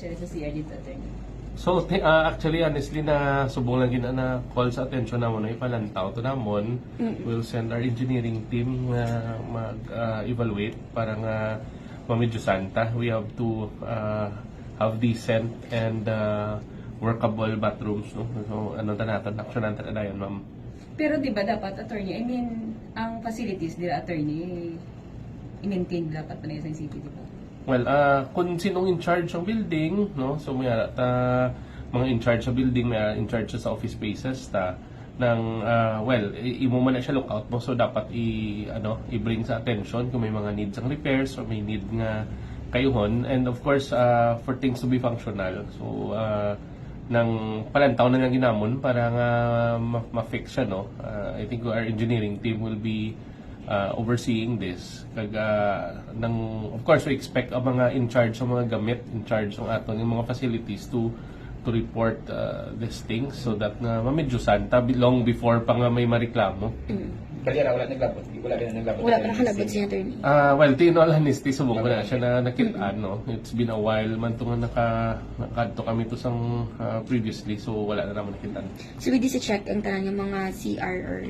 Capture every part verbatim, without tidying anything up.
Siya sa C R dito, attorney. So, ti- ah, actually, honestly, na subong lang gina na call sa attention namon, na ipalantaw to namon. Mm. We'll send our engineering team nga mag-evaluate para nga mamidyo santa. We have to ah, have decent and ah, workable bathrooms, no? So, ano ta natin, action natin na yan, ma'am. Pero di ba dapat, attorney, I mean, ang facilities dira, attorney, i-maintain dapat pa na sa city, di ba? Well, ah, kung sinong in charge ng building, no? So may ara ta mga in charge sa building, may ara in charge sa office spaces ta nang ah, well, i- imo man na siya lookout mo, so dapat i ano, i-bring sa attention kung may mga needs ang repairs or may need nga kayuhon, and of course ah, for things to be functional. So ah, nang palantaw na nga ginamon para nga ma- ma-fix siya, no? Ah, I think our engineering team will be uh, overseeing this. Kag uh, nang, of course, we expect ang mga in charge sa mga gamit, in charge sa aton yung mga facilities to to report uh, these things so that na mamidyosan ta bi- long before pa nga may mareklamo. Kaya wala naglabot, wala na naglabot. Wala pa nakalabot si attorney. Ah, well, tinuod lang ni Steve, subong ko na siya na nakit-an, no? It's been a while man to nga naka, nakadto kami to sang ah, previously, so wala na naman nakita. So, we check ang tanan yung mga C R or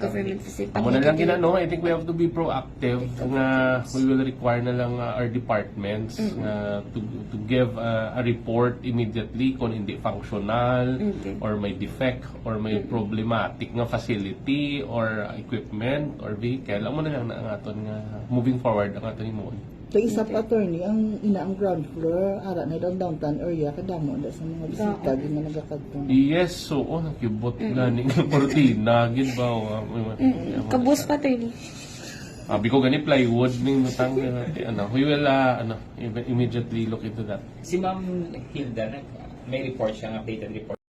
government facility. Amo na lang ginano, I think we have to be proactive nga we will require na lang uh, our departments nga to to give uh, a report immediately kung hindi functional Okay. or may defect or may problematic nga facility or equipment or vehicle. Amo na lang na ang aton nga moving forward ang aton himuon. Kay isa pa, attorney, ang ina ang ground floor, ara na ang downtown area, kadamo na sa mga bisita, di na nagakadto. Yes, so, oh, nakibot gani nga kurtina, gid ba? Oh, ah, may- may- Kabus pa, attorney. Abi ko gani plywood ning butang, eh, ano, we will uh, ano, imme- immediately look into that. Si Ma'am Hilda, nag, may report siya, ang updated report.